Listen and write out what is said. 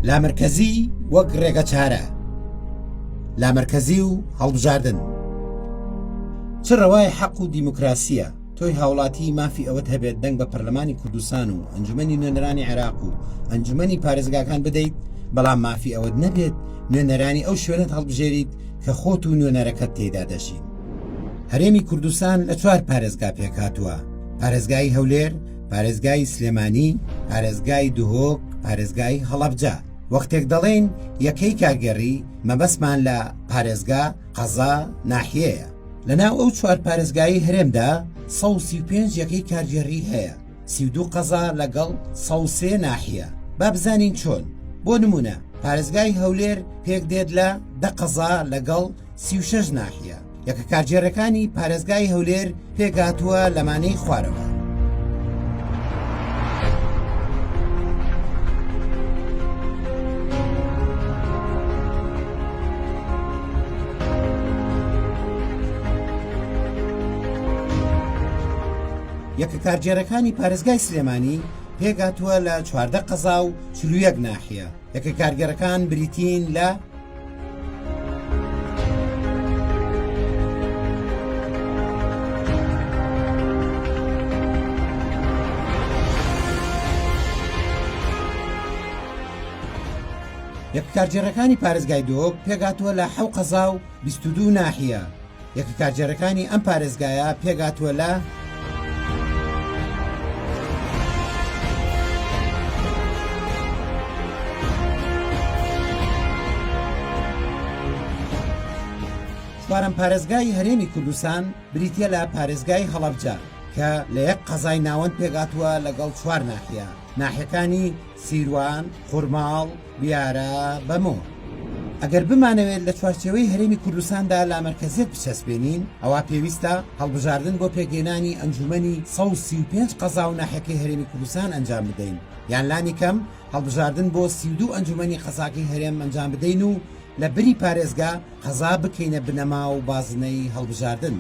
لامەرکەزی وەک ڕێگەچارە. لامەرکەزی و هەڵبژاردن. چ ڕەوای حەق و دیموکراسییە تۆی هاوڵاتی مافی ئەوەت هەبێت دەنگ بە پەرلەمانی کوردستان و ئەنجومەنی نوێنەرانی عێراق و ئەنجومەنی پارێزگاکان بدەیت بەڵام مافی ئەوەت نەبێت نوێنەرانی ئەو شوێنت هەڵبژێریت کە خۆت و نوێنەرەکەت تێیدا دەژین. هەرێمی کوردستان لە چوار پارێزگا پێکهاتووە، پارێزگای هەولێر، پارێزگای سلێمانی، پارێزگای دهۆک، پارێزگای هەڵەبجە. وەختێک دەڵێین یەکەی کارگێڕی، مەبەستمان لە پارێزگا، قەزا، ناحیەیە. لەناو ئەو چوار پارێزگایەی هەرێمدا 135 یەکەی کارگێڕی هەیە، 32 قەزا لەگەڵ 103 ناحیە. با بزانین چۆن؟ بۆ نموونە پارێزگای هەولێر پێکدێت لە دە قەزا لەگەڵ 36 ناحیە. یەکە کارگێڕەکانی پارێزگای هەولێر پێکهاتووە لەمانەی خوارەوە. یەکە کارگێڕەکانی پارێزگای سلێمانی پێکهاتووە لە 14 قەزا و 41 ناحیە یەکە کارگێڕەکان بریتین لە یەکە کارگێڕەکانی پارێزگای دهۆک پێکهاتووە لە حەو قەزا و 22 ناحیە یەکە کارگێڕەکانی ئەم پارێزگایە پێکهاتووە لە. چوارەم پارێزگای هەرێمی کوردستان بریتییە لە پارێزگای هەڵەبجە کە لە یەک قەزای ناوەند پێکهاتووە لەگەڵ چوار ناحیە، ناحیەکانی، سیروان، خورماڵ، بیارە، بەمۆ. ئەگەر بمانەوێت لە چوارچێوەی هەرێمی کوردستاندا لامەرکەزیەت بچەسپێنین، ئەوا پێویستە هەڵبژاردن بۆ پێکهێنانی ئەنجوومەنی 135 قەزا و ناحیەکەی هەرێمی کوردستان ئەنجام بدەین، یان لانی کەم هەڵبژاردن بۆ 32 ئەنجوومەنی قەزاکەی هەرێم ئەنجام بدەین و لە بری پارێزگا، قەزا بکەینە بنەما و بازنەی هەڵبژاردن.